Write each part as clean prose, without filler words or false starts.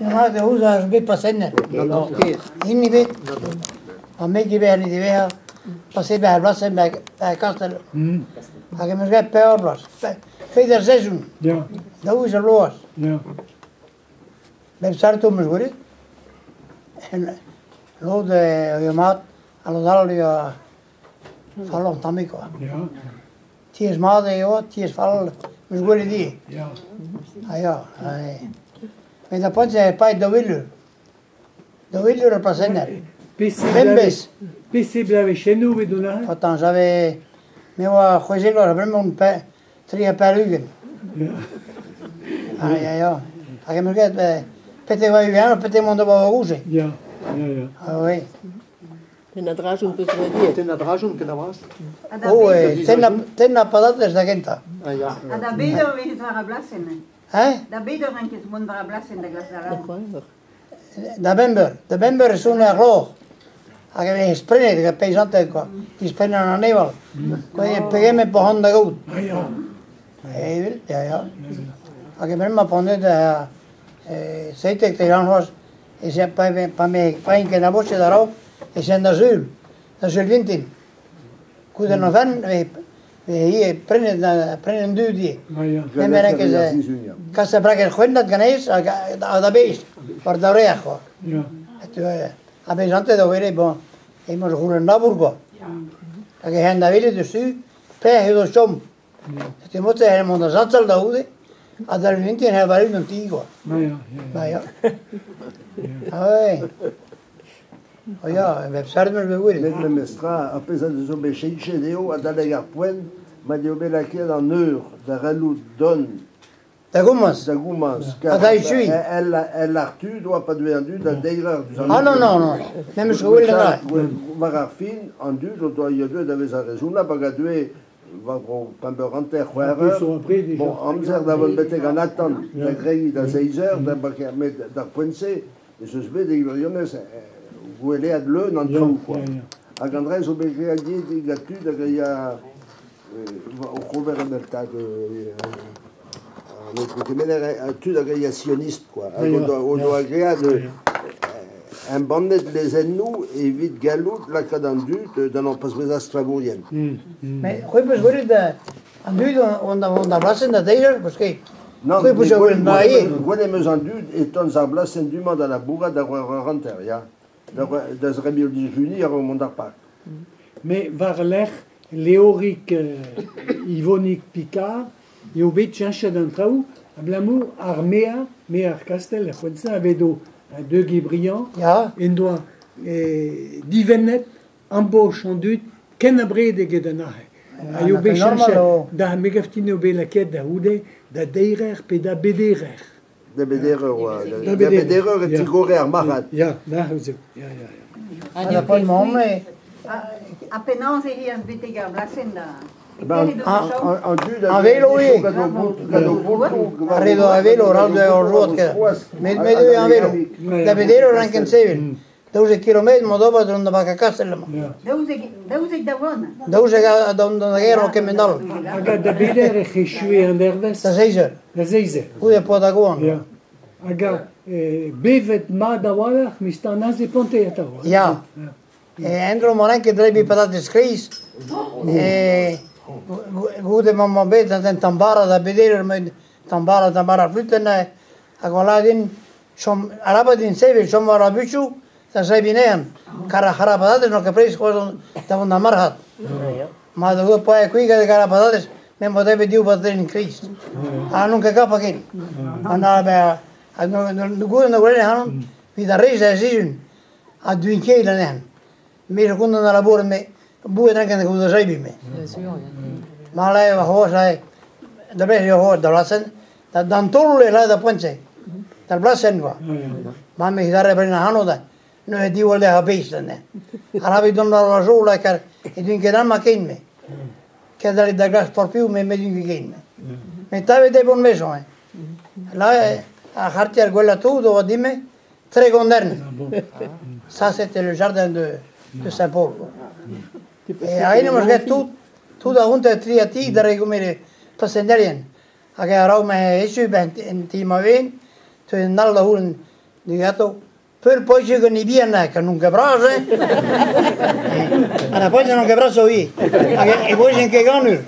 Unan da ouzh ar bet pasenner. Hini bet. Ha me ivez an diwezhañ. Paset bet ar bloaz ba Kastell. Hag em eus graet pevar bloaz. Peder sezon. Daou eus ar bloaz. Bep sarto 'm eus gwelet. Lod eo mat, ha lod all eo fall un tammig kwa. Tiez mat eo, tiez fall 'm eus gwelet ivez. Ah ya, met da poent e paeet 2000 eur. 2000 eur ar plasenner. Bemdez. Peseurt bloavezhennoù bet on aze? Attends, j'avais... Me oa 16 vloaz, bremañ on 43. Ah ya, ya. Hag em eus graet petek oa unan, petek mont d'ober rouge. Ya, ya, ya. Ah oui. Tennañ drajoun peus graet Tennañ drajoun ken a-vras. Oh, tennañ patatez da gentañ. Ah ya. Ha da bet eur vez war ar blasenn? Hein? Da bet eur renkez mont war ar blasenn da glask al labour? Da bemp eur. Da bemp eur e sone ar c'hloc'h. Hag e vez prenet gant peizanted quoi. Disprenañ an aneval. Quoi, pegement poc'han da gaout. Ah ya. Evel, ya, ya. Hag e bremañ p'on deuet da 17 te c'hoazh ez a pa me paein ket abochet a-raok ez an da sul, da sul vintin. Goude an oferenn e vez prenet prenet an dud ivez. Nemet ket kas a braket c'hwennat ganez hag da bezh war da vrec'h quoi. A bez hanter da welet bon emañ o c'houlenn labour quoi. Hag e c'hen da welet eus tu pelec'h edo chom. Setu mod-se e mont da zañsal da c'houde ha da vintin e war an ti quoi. Ba ya. Ah ouais. Oh ya, bep sard 'meus bet gwelet. Met memestra, ar pezh a zo bet cheñchet eo adalek ar poent ma eo bet lakaet an eur da gallout dont Da gomañs. Da gomañs. Ha da echuiñ. El ar tud oa pa deue an dud da deir eur diouzh an Ah non, non, non, me 'meus ket gwelet an dra. War ar fin, an dud o doa deuet da vezañ rezonabl hag a deue war-dro pemp eur hanter, c'hwec'h eur. Bon, amzer da vont betek an atant, da gregiñ da seizh eur, da bakeañ, met d'ar poent-se, ez eus bet e gwirionez gwelead leun an traoù, quoi. Hag an dra zo bet graet gant tud hag a ya oc'h ober un tad an aotrou Kemener, tud hag a ya sionist, quoi. Hag o doa graet embannet lezennoù evit gallout lakaat an dud da n'ampaz bezañ sklavourien. Mais c'hwi 'peus gwelet an dud on da blasenn da deir eur, parce que c'hwi 'peus gwelet ma ivez. Gwelet em eus an dud e tont ar blasenn du-mañ da labourat da c'hwec'h eur hanter, ya. Da zebriñ o dijuniñ a-raok mont d'ar park. Mais war-lerc'h Leorig Yvonig Picard eo bet cheñchet an traoù abalamour ar maer, maer Kastell er poent-se a vedo De Guébriant, en doa divennet embauch an dud ken abred eget an aze. Ha eo bet cheñchet da me gav din eo bet lakaet da c'houde da deir eur pe da beder eur. Da beder eur oa. Da beder eur e tigore ar marc'had. Ya, ya, ya, ya. Ha da poent mamm Ha penaos e reas betek ar blasenn da... An velo eo. Ar re a velo, ral ur rod Met met eo an velo. Da beder eur ranken sevel. 12 kilometr mont d'ober dont da bakañ Kastell amañ. 12 da vont. 12 da da gêr o kement all. Hag da beder ec'h echue an dervezh? Da seizh eur. Da seizh eur. Goude po da goan. Ya. Hag bevet mat a-walc'h, met an aze ponte atav. Ya. En-dro ma ranket drebiñ patatez kriz, goude ma 'mañ bet un tamm bara da beder eur, met tamm bara, tamm bara flutenn hag o lâr din chom arabat din sevel, chom war ar buchoù da zebriñ anezhañ. Kar ar c'hara patatez n'on ket prest c'hoazh da vont d'ar marc'had. Ma da vout paeañ kuit gant ar patatez, me 'm boa debret div batatenn kriz. Ha n'on ket kapabl ken. Ha goude na gwelet ac'hanon evit ar re da sizhun. Ha duin ket anezhañ. Me zo kontant da labourat me boued rankan da gaout da zebriñ me. Ma lâr c'hoazh aze da blec'h eo c'hoazh da blasenn d'an taol e lâr da poent-se d'ar blasenn quoi. Ma me dare brenañ ac'hano da neuze diwall lec'h ar beist anezhañ. Arabat dont war va zo lakaat e duin ket amañ ken me. Ket da glask torpioù me me duin ket ken me. Met tavet eo bon maison hein. Là ar c'hartier gwellañ tout oa din-me Tregont-Hern. Ça, c'était le jardin de Saint-Paul. E aet em eus graet tout, tout a-hont tri ha ti da regomer pasennerien. Hag a-raok ma echu ben en ti ma ven, teu un all da c'houlenn Digato, per poi c'è con i bianchi che non cabrase, alla poi non cabraso io, e poi c'è che ganur.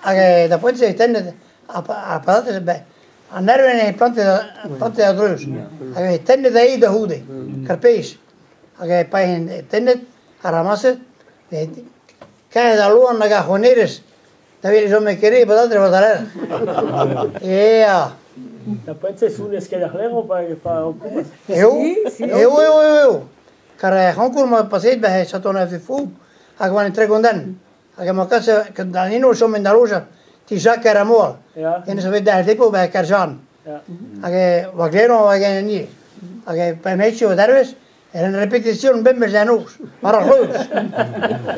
Hag da poent se tennet a patatez be an erven e plante da dreuz. Hag e tennet da da houde, karpez. Hag e paen tennet, a ramaset, kae da loan hag a c'honerez, da vele zo me kere patatez bat arer. Ea. Da poent se sounez ket ar lero pa o koumaz. Eo, eo, eo, eo. Kar c'hankour ma paset be Châteauneuf-du-Fou, hag oan tregonden. Hag ma kas da eno chom en da loja, ti Jacques Aramoa. En zo bet da depo ba Karjan. Hag oa gleron hag en ni. Hag pa mecho darvez, en repetition bembez da noz, mar ar c'hleuz.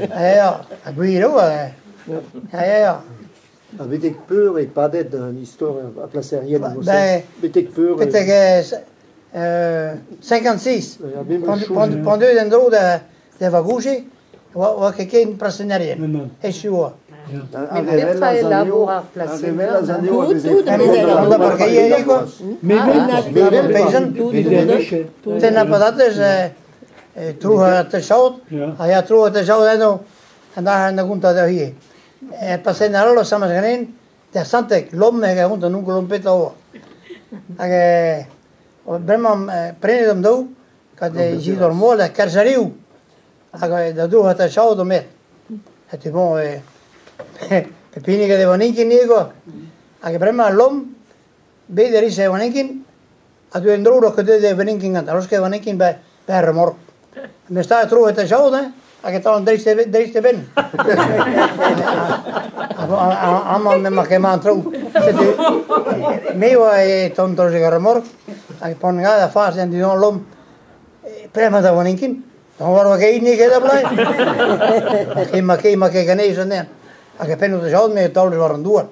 Ya, ha gwir eo. Ya, ya. A betek peur e padet an istor a plaserien. Betek peur. Betek 56. Pendant en dro da vagouche. Oa ket ken prasenarien, echu oa. Met petra e labour ar plasenner? Ten a patatez, trouha te chaud, ha ya trouha te chaud eno, an da an da gonta da hie. Plasenner all o samaz ganen, da santek, lom hag a gonta nunko lompet oa. Hag bremañ prenet am daou, kad e jidor moal da karzariou. Hag da dour a chaud o met. Hag bon, pepinig a devaninkin nigo. Hag bremañ lom, bet a riz e vaninkin, a du en drour ket de vaninkin gant, aros ket vaninkin be remork. Me sta tro et a chaud, hag e tal an dreist e ben. Amañ me ma kemañ an traoù. Setu, me oa e ton troz e remork, hag pon gad a fas en didon lom, prema da vaninkin. Don war oa ket ket da blai. Ma ket ganez an den. Hag e penno da jaud me taolez war an douar.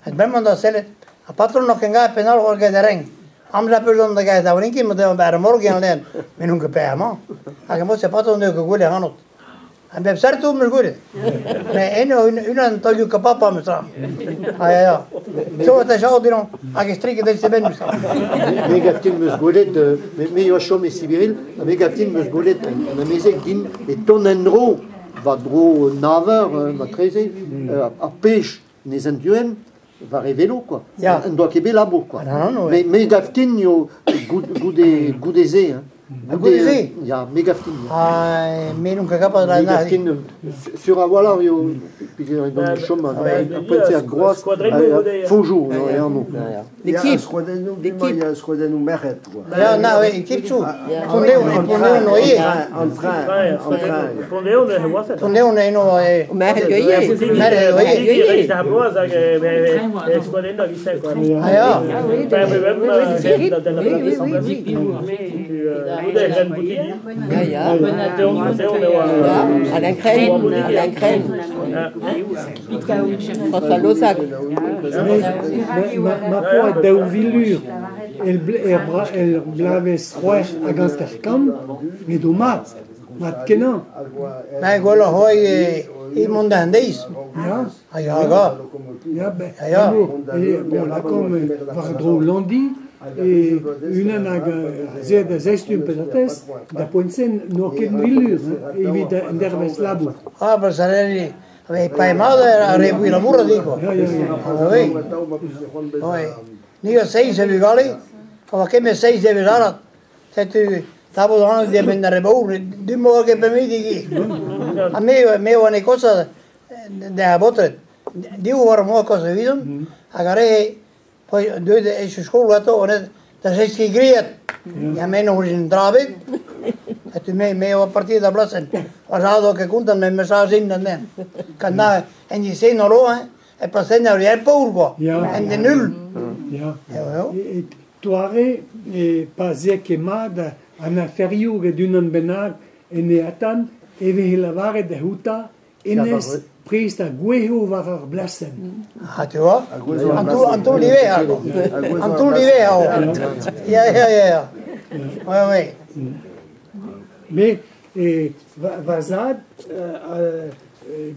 Het bremañ da sellet. A patron nog ken ga penal hor ket reng. Amza peus on da gaet da vaninkin, ma devan ber morgen an den. Men unke pe amañ. Hag e mod se patron eo ket gwele anot. An bep sertu meus gwelet. Me eno unan taolioù kapapa meus tra. Ha ya ya. So ta jaud diron hag e striket del seben meus tra. Me gaftin meus gwelet, me yoa chom e Sibiril, ha me gaftin meus gwelet an amezek din e ton en dro, va dro naver, ma treze, ar pech nez an duen, war e velo, quoi. An doa ket bet labour, quoi. Me gaftin yo goude ze, hein. Goude-ze? Ya, me gaftin. Ah, me non ket da Me gaftin, sur a walc'h yo, gant chom, a poent ar groaz, fonjour, ya, non. L'équipe. L'équipe. Il y a skouadennoù merc'hed, quoi. Ya, na, équipe chou. Pondeo no eo. An train, an train. Pondeo ne oa Pondeo ne no e. Merc'hed yoye. Merc'hed yoye. Da bloaz hag skouadennoù hag isel, quoi. Ah, ya. Oui, oui, oui. Ya, ya. Alain Crène, Alain Crène. François Lozac. Ma poa daou vilur, el blavez c'hwec'h hag an sterkant, met o mat, mat kenañ. Ma gwelloc'h c'hoai e mont da an deiz. Ya. Ha ya, ga. Ya, ben, bon, lakom war dro Landi, e unan hag zed a zestum petatez, da poent-sen n'oa ket milur, evit an dervez labour. Ah, per sareri, pa mat a re bui labour digo. Ya, ya, ya. Oui. Oui. Ni a seiz e vugale, a ket me seiz e vezarat. Setu tabo da an ben da rebour, du mo ket pe midi. A me oa ne kosa da botret. Div war mo kosa evidon, hag a re poi deuet e skol gato onet da seiz ket griet. Ya men ouzh en drabet. Et me oa partir da blasen. Oa ket kontan me mesaz in an den. Kan na en ji sen oro, e plasen ar er paour quoi. En de nul. Ya. E toare e pa zek e mat an aferioù gant unan bennak en e atan e veze lavaret da houta enez prest a gweho war ar blasen. Ah, tu vois? An toull ivez, an toull ivez, Ya, ya, ya. Ouais, ouais. Mais va zad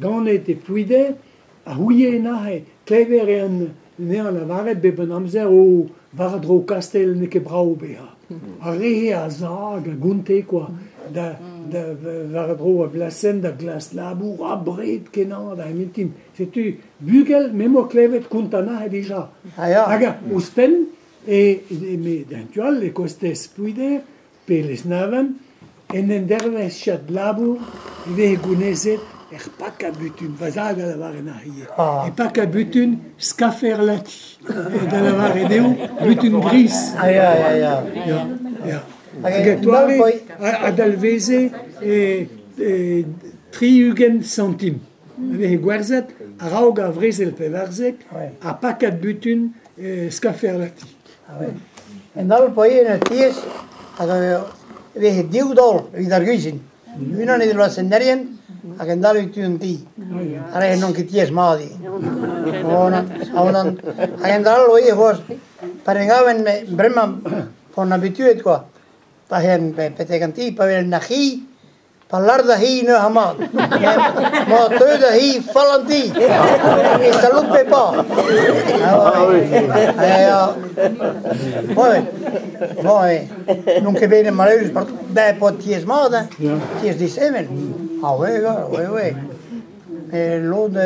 ganet e Plouider a c'houie nahe klever e an nean lavaret bep an amzer o War dro kastel n'eo ket brav bezañ. Ar re a zag, a gonte, quoi. Da, da, war dro a blasenn da glas labour, a bred kenañ da mintin. Setu bugel me mo klevet kontañ dija. Ah ya. Hag ouzhpenn, e, e, me d'un tual, e kostez Plouider, pe Lesneven, en en dervezhiad labour, e veze gounezet er pak a butun, va zad a lavare na hiziv. Ah. E pak a butun, skafer lati. Da lavare dezho, butun gris. Ah ya, ya, ya. Ya, ya. Hag Hag e- a toare, Nol a dalveze e, e, 60 centim. A veze gwerzhet a-raok ar vrezel 14, Ouais. a pakad butun e, skafer lati. Ah ouais. En dal poi en tiez, hag e veze div daol evit ar guizin. Unan evit ar sennerien, hag en dal evit un ti. Ar re n'on ket tiez mat i. Onan, onan. Hag en dal oe c'hoazh, pa en gaven me bremañ pon habituet quoi. Pa hen petek an ti, pa vel na c'hi, pa lard a hi ne ha mat. Ma teu da hi fall an ti. E saloupe pa. Ah oui. Ah ya. Ouais. Bon, n'on ket bet maleürus partout. Ben, pa tiez mat, hein. Tiez diseven. Ah ouais, ouais, ouais. Et l'autre,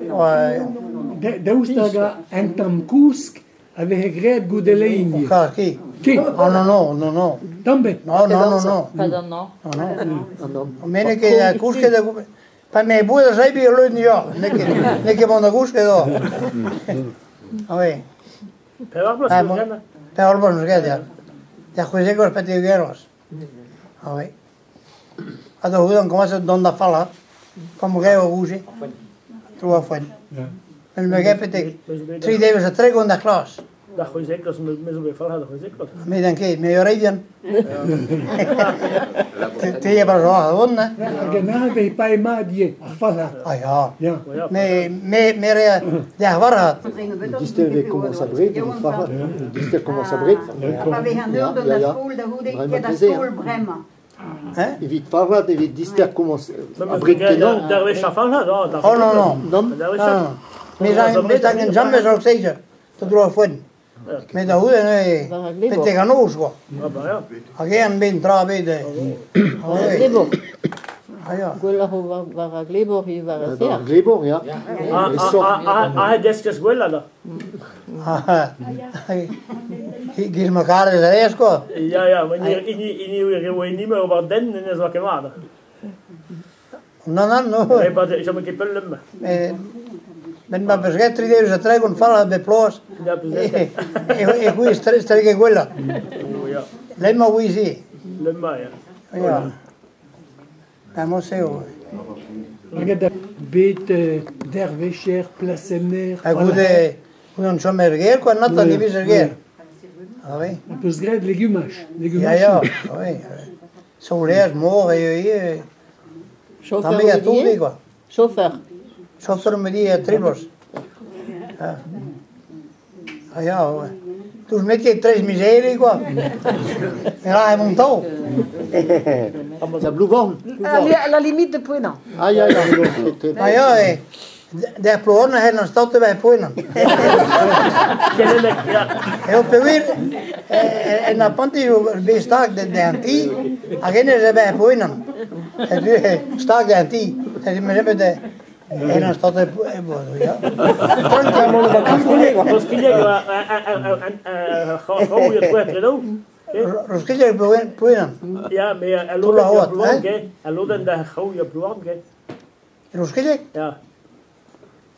ouais. Daoust hag an tamm kousk a veze graet goudelein. Ka, ki? Ket. Ah non, non, non, non. Tamm bet. Non, non, non, non. Pardon, non. Non, non. Non, Me n'eo ket da kousket da Pa me bouet a zaibi ur leun ya. N'eo ket, n'eo ket mont da gousket da. Ah oui. Pevar bloaz, Ah, eus bon. ganet. Pevar bloaz eus ganet, ya. Da c'hwezek oar pet eo geroz. Ah oui. Ha da c'houde an komañset dont da fallat. Pa mo gae o gouze. Tro a foen. En me gae petek tri devezh ha 30 da klas. Da c'hwezek eus me zo bet falc'hat da c'hwezek eus. Me dan ket, me ur reidian. Te e bar a hon, hein. Hag an a veze pae mat ivez, ar falc'hat. Ah ya. Ya. Me, me, me rea da warhat. Dister e komañs a bred, evit falc'hat. Dister komañs a bred. Pa vez an eur dont da skol da c'houde, Bremañ ket da treze, skol bremañ. Hein? Evit falc'hat, evit dister komañs a bred kenañ. D'ar wech ar falc'hat, oh, d'ar Oh non, non. Non? D'ar wech Ah, ar- Me me zang en jammez ar seizer. Da dro a foen. Me da c'houde ne War ar glebor. petek an noz, quoi. Ah, bah, ya. Hag ean ben tra bet. Ah War ar oui. glebor. Ah ya. Gwelloc'h o war, war ar glebor eo war ar Ar serr. glebor, ya. Ah, E ah, sort. ah, ah, ah, deskez gwella, da. Ah, Giz ma karez a rez, quoi. Ya, ya, ma ini, ini, eo ini me ober den, en ez oa ket mat. Non, non, non. E ba, jom ket pell lem. Me, ben ma beus get tri devezh ha 30 fallat be ploaz. Ya, peus E, e, e c'hwi strege gwella. Oh, ya. Lemma ouizi. Lemma, ya. Ya. Ben mo seo. Hag da bet dervecher, plasenner, Ha goude, goude an chom er ger, quoi, nat an diviz er ger. Ah oui. A peus graet legumaj. Ya, Legumaj. ya, ah oui. Soulez, mor, e, e, Chauffeur Tamm a Olivier? tobe, quoi. Chauffeur. Chauffeur me dit tri bloaz. Ah. Ah ya, ouais. Tous metier 13 miseri, quoi. Mais là, mon taux. Da Blouvorn. À la limite de Plouénan. Ah, ya, ya. Ah ya, e, der Plouorn a an staute bei Plouorn. Kelelek, ya. Eo pewir, en a panti be stag de an ti, hag enez e bei Plouorn. E du stag de an ti, e me zebe de en an staute ya. Roskilleg, c'hraou ya troet tredo. Roskilleg Plouorn. Ya, me a Tout la lodenn da haut, Plouorn, hein? ke. A lodenn da c'hraou ya Plouorn, ke. Roskilleg? Ya,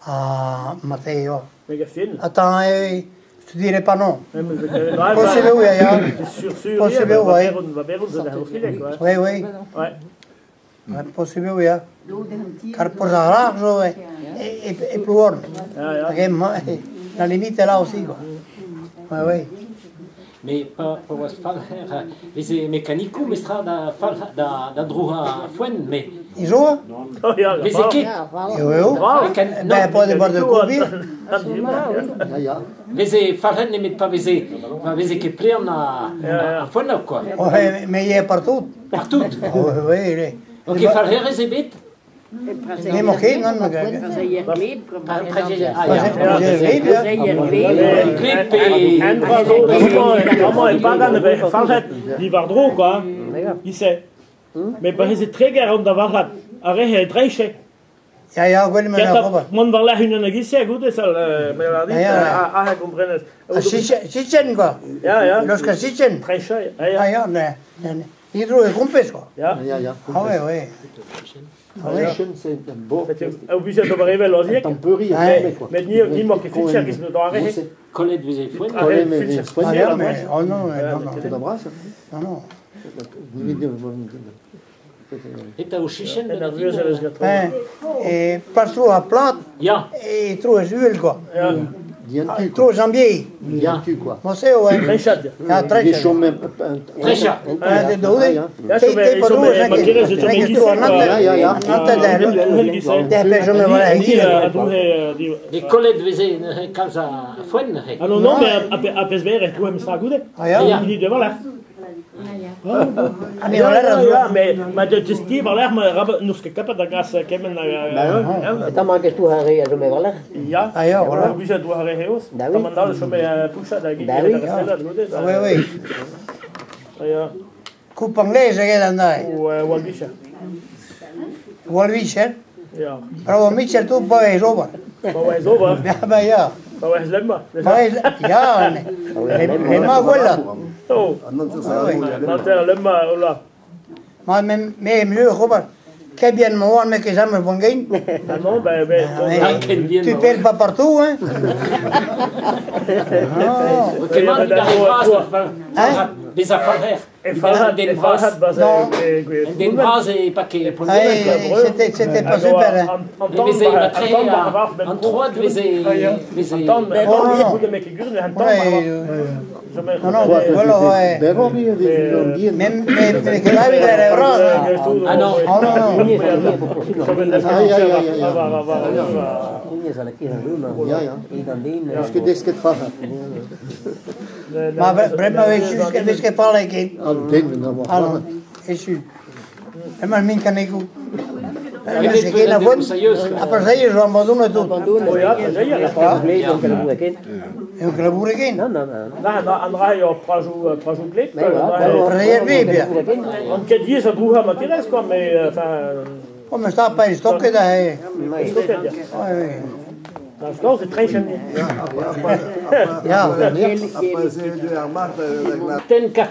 Ah, Matteo. me gaf fin. Attends, je te dirai pas non. Me meus bet- Ouais, Possible, oui, ya. Sur, sur, Possible, ya, va ouais. beron, va beron zo da Roskilleg, ouais. Oui, oui. Ouais. Ouais, possible, oui, ya. Lodenn an ti. Car pour ça, zo, e, e, e Plouorn. Ya, ya. Hag e, la limite est là aussi, quoi. Oui, oui. Mais pa, pa oaz falc'her, veze mekanikoù mestra da, falc'h, da, da drouha foen, mais Izo? Oh, ya, veze bravo. ket. Ah, voilà. Eo, eo. Bravo. Mekan, Ben, non, pas de bord de coupi. Ya, ya. veze falc'her nemet pa veze, pa veze ket plean a, a, a foen quoi. Ouais, mais il est partout. Partout. Oui, oui, il est. Ok, falc'herez ebet? Ne ket, non, Amañ e pagan e falc'het diwar-dro, quoi. Ise. Met pa veze treger an da varc'had, ar re e dreiche. Ya, ya, gwell ma Kentañ ober. mont war-lerc'h unan hag ise, goude, sal, me a dit, a komprenez. Sichen, quoi. Ya, ya. Loska sichen. Treiche, ya, ya. Ah, ya, ne, ne, hidro e kompez, quoi. Ya. Ya, ya. Ah, ouais, ouais. Sichen, c'est un bord. Obligé d'ober evel oziek. Tempeuri, quoi. Met ni mor ket fitcher giz no da re. Colette veze foen. Colette veze foen. Ah, ya, mais, oh non, non, non. Non, non. Eta o chichen E pas tro a plat. Ya. E tro e zuel, quoi. Diantu. Tro jambier. Diantu, quoi. Mo se, ouais. Trechat. Ya, trechat. Trechat. De doude. Te te pa dro, Ya, ya, ya. Te pe jome voilà. E Colette veze kalz a foen. Ah non, non, mais a pez ver e tro em stra goude. Ah, ya. Ni de war-lerc'h. Ah, ni war-lerc'h, Ya, mais ma de testi war-lerc'h, ma rab n'eus ket kapat da gas kement Eta ma ket a re a jome war-lerc'h. Ya. Ah, ya, voilà. Obligé doa re heoz. Da oui. Tamm an dal chome pouchat hag Da oui. da restellat goude. Ah, ouais, ouais. Ah, ya. Koup anglais eget an dae. Ou Walvicher. Walvicher. Ya. Bravo, Mitchell, tu pa ez ober. Ba oa ez ober. Ya, ba, ya. Ba oa ez lemma. Ba ez, ya, ne ma gwella. Oh. Nanter lemma, hola. Ma, me, me, me, ober. Ket bien ma oan, me ket jamais bon gain. Ah non, ben, ben, Tu perds pas partout, hein. Non. Kemant da bras, Bez a falher. E falhat, e falhat bas Non. En den bras e pa ket C'était pas super, hein. E veze matre an troad veze... An tan, Oh, non. an tan, Ouais, non, non, voilà, ouais. Même, mais, mais que la vida era bras. Ah non. Ah non, non. Ya, ya. Eus ket desket falc'hat. Ma bremañ echu, vez ket falc'h ket. Ah, den, na Ah non, echu. Emañ min kanegoù. Emañ ket a vont. A praseier zo an badun et tout. Eo ket laboure ken. Non, non, non. Na, an ra eo prajou gleb. Praseier gleb, ya. An ket diez a drouha ma kerez, quoi, mais, enfin... Oh, mais sta pa stoket da, he. Stoket, ya. Ouais, ouais. Na, skor, c'est treichen. Ya. Après, c'est du Armand, Ten ka